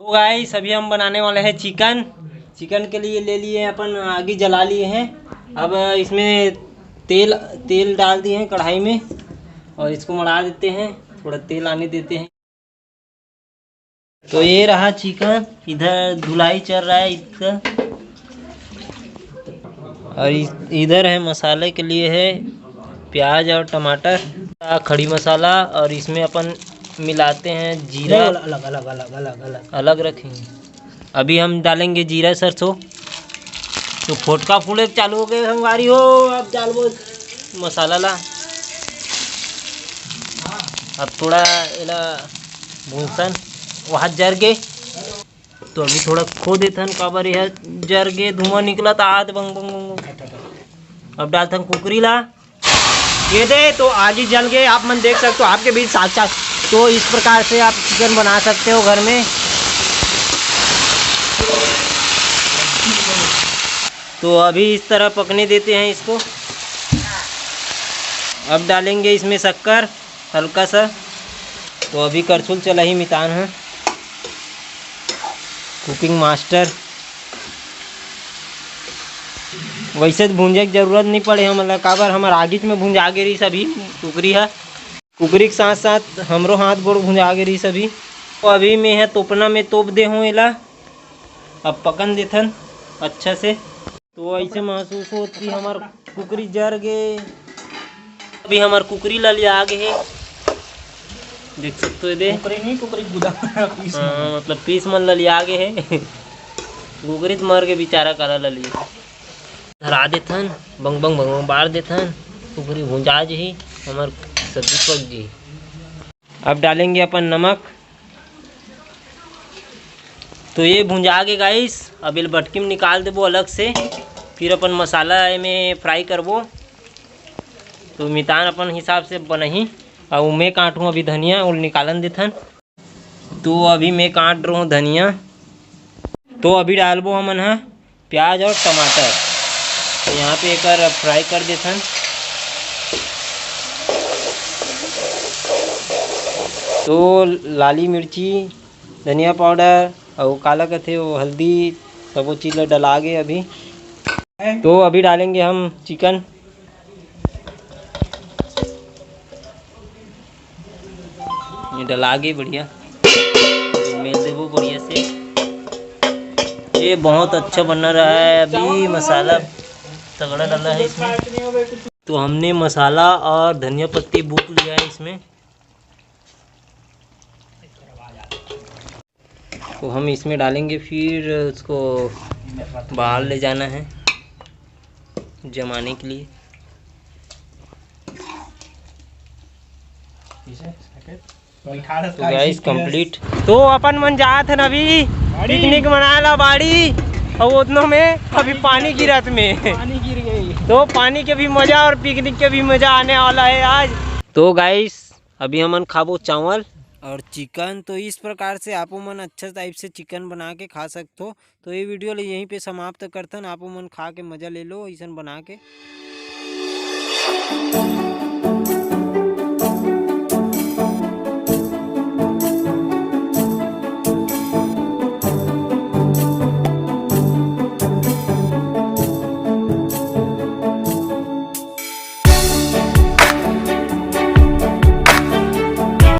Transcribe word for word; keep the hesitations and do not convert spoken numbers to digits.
तो गाइस, अभी हम बनाने वाले हैं चिकन। चिकन के लिए ले लिए हैं अपन, आगी जला लिए हैं। अब इसमें तेल तेल डाल दिए हैं कढ़ाई में और इसको मड़ा देते हैं, थोड़ा तेल आने देते हैं। तो ये रहा चिकन, इधर धुलाई चल रहा है इसका। और इस- इधर है मसाले के लिए है प्याज और टमाटर, खड़ी मसाला, और इसमें अपन मिलाते हैं जीरा। अलग अलग अलग अलग अलग अलग रखेंगे। अभी हम डालेंगे जीरा सरसों। तो फोटका फूले चालू हो गए संगवारी हो। अब डालबो मसाला ला। अब थोड़ा एला भूंसन, वहाँ जर गे। तो अभी थोड़ा खो देथन, काबर यह जर गे, धुआं निकलत हाथ बंग बंग बंग। अब डालथन कुकरी ला। ये दे तो आगी जल गए, आप मन देख सकते हो आपके बीच साक्षात। तो इस प्रकार से आप चिकन बना सकते हो घर में। तो अभी इस तरह पकने देते हैं इसको। अब डालेंगे इसमें शक्कर हल्का सा। तो अभी करछुल चला ही मितान है कुकिंग मास्टर। वैसे तो भूंजे के जरूरत नहीं पड़े हमन ला, काबर हमर आगीच में भुंजा गे रही सभी कुकरी है। कुकरी के साथ साथ हमरो हाथ गोड़ भुंजा गे रही सभी। तो अभी में है तोपना में तोप दे हूँ एला। अब पकन देथन अच्छा से। तो ऐसे महसूस होत कि हमर कुकरी जर गे। अभी हमर कुकरी ला लिया गे हे, देख सकते हो दे। कुकरी नहीं, कुकरी गुदा पीस हाँ, मतलब पीस मन ला लिया गे हे। कुकरी तो मर के बेचारा काला ला लिए। धरा देथन, बंग बंग बंग बंग बार देथन। कुकरी भुंजा जही, हमर सब्जी पक जही। अब डालेंगे अपन नमक। तो ये भुंजा गे गाइस, अब एला बटकी में निकाल देबो अलग से, फिर अपन मसाला एमे फ्राई करबो। तो मितान अपन हिसाब से बनही। और मैं काटूँ अभी धनिया, ओला निकालन देथन। तो अभी मैं काट रहा हूँ धनिया। तो अभी डालबो हमन ह प्याज और टमाटर। तो यहाँ पे एकर फ्राई कर देथन। तो लाली मिर्ची, धनिया पाउडर और काला कथे वो हल्दी, सबो चीज़ ला डला गे अभी। तो अभी डालेंगे हम चिकन। ये डला गे बढ़िया, मेल देबो बढ़िया से। ये बहुत अच्छा बन रहा है अभी, मसाला तगड़ा डाला है इसमें। तो हमने मसाला और धनिया पत्ती बूक लिया है इसमें। तो हम इसमें डालेंगे, फिर उसको बाहर ले जाना है जमाने के लिए। तो गाइस, कंप्लीट। तो अपन मन जात हन अभी पिकनिक मनाए ला बाड़ी, और उतनो में अभी पानी गिरत में। पानी गिर गई। तो पानी के भी मजा और पिकनिक के भी मजा आने वाला है आज। तो गाइस, अभी हमन खाबो चावल और चिकन। तो इस प्रकार से आपो मन अच्छा टाइप से चिकन बना के खा सकथो। तो ये वीडियो ला यहीं पे समाप्त करथन। आपो मन खा के मजा ले लो इसन बना के।